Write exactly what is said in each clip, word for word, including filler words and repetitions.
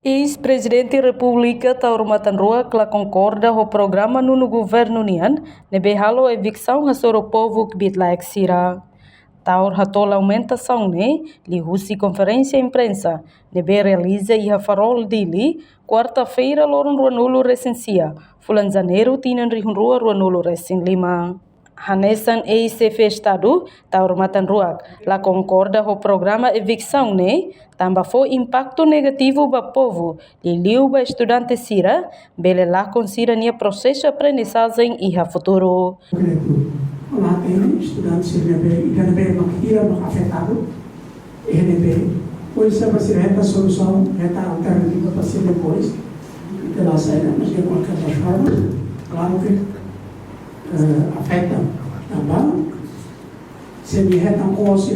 Eis-Prezidente Repúblika Taur Matan Ruak la konkorda ho programa nonu governu nian ne'ebé halo eviksaun hasoru povu kbiit-laek sira. Taur hato'o lamentasaun ne'e liuhusi konferénsia imprensa ne'ebé realiza iha Farol, Dili, kuarta-feira, loron ruanulu-resin-sia, fulan Janeiru, tinan rihun rua ruanulu-resin-lima. Hanesan eis-Xefe Estadu, Taur Matan Ruak la konkorda ho programa eviksaun ne'e, tanba fó impaktu negativu ba povu, liuliu ba estudante sira, bele lakon sira-nia prosesu aprendizajen iha futuru. Olá, tem estudante sira ne'ebé, ida ne'ebé mak hira mak afetadu, ne'ebé, pois, se para sira hetan solusaun, hetan alternativa para sira depois, de lá sai, mas de qualquer forma, claro que, eh, afeta tanba, se nia hetan kos,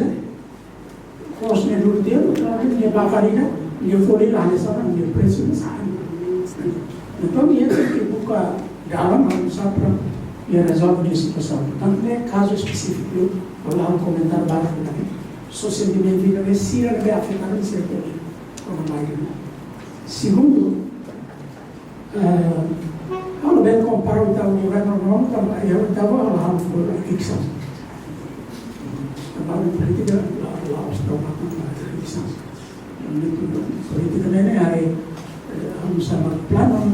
kos ne'e dura tempu, entaun nia bá fali, nia folin la hanesan, nia presu la sai. Entaun, nia tenke buka dalan, oinsá para nia rezolve nia situasaun. Portantu, ne'e kazu espesífiku, ha'u la komentáriu barak, só sentimentu ida, sira ne'ebé afetadu, sira ne'ebé, como mais, né? Segundu, eh, ha'u la bele kompara ho governu normál, tanba, eh, tanba ha'u la, ha'u la fó eviksaun. Tanba polítika, la, la, os trabalhos, la, eviksaun. Polítika ne'e, eh, ha'u la sabe planu, ha'u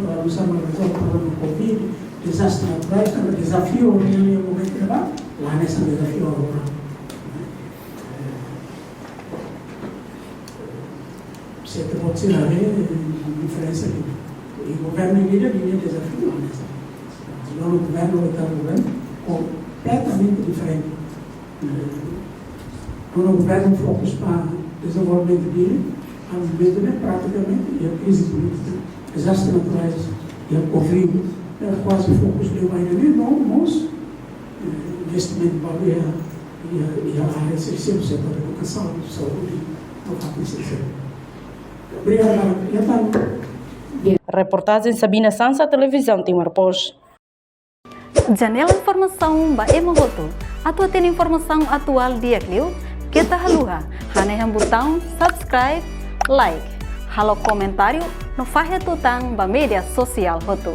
la sabe rezolve problema covid, dezastre naturais, tanba dezafiu, ne'e, ne'e, momentu ne'ebá, la hanesan dezafiu agora. Eh, se te pode ser, eh, diferensa de, e governu ida, nia dezafiu la hanesan. Nonu governu, oitavu governu, kompletamente diferente. Eh, nonu governu fokus ba dezenvolvimentu Dili, ha'u-nia momentu ne'e pratikamente, iha krize polítika, dezastre naturais, iha covid, eh, kuaze fokus liu ba ida-ne'e, no mós, eh, investimentu ba iha, iha, iha área sira seluk, setór edukasaun, saúde, no fatin sira seluk. Obrigadu, iha tan. Reportajen Sabina Sansa, Televizaun Timor Post. Janela informasaun ba ema hotu. Atu hatene informasaun atuál di'ak liu, keta haluha hanehan butaun subscribe, like, halo komentáriu no fahe tutan ba média sosiál hotu.